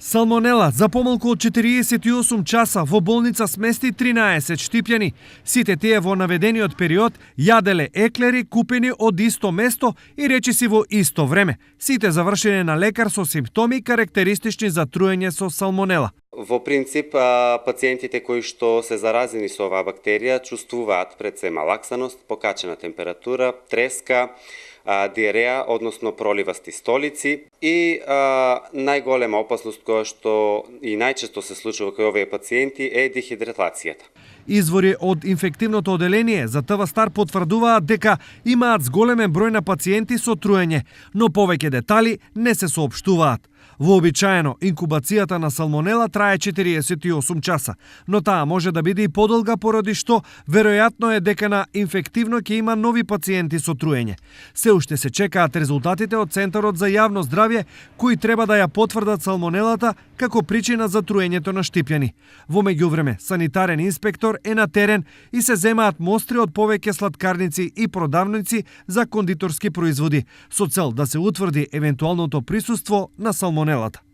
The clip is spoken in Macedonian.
Салмонела за помалку од 48 часа во болница смести 13 штипјани. Сите тие во наведениот период јаделе еклери купени од исто место и речиси во исто време. Сите завршени на лекар со симптоми карактеристични за труење со салмонела. Во принцип, пациентите кои што се заразени со оваа бактерија чувствуваат пред се малаксаност, покачена температура, треска, диареја, односно проливасти столици и најголема опасност која што и најчесто се случува кај овие пациенти е дехидратацијата. Извори од инфективното оделение за ТВ Стар потврдуваат дека имаат зголемен број на пациенти со труење, но повеќе детали не се соопштуваат. Вообичаено, инкубацијата на салмонела трае 48 часа, но таа може да биде и подолга поради што веројатно е дека на инфективно ќе има нови пациенти со труење. Се уште се чекаат резултатите од Центарот за јавно здравје, кои треба да ја потврдат салмонелата како причина за труењето на штипјани. Во меѓувреме, санитарен инспектор е на терен и се земаат мостри од повеќе слаткарници и продавници за кондиторски производи, со цел да се утврди евентуалното присуство на салмонелата.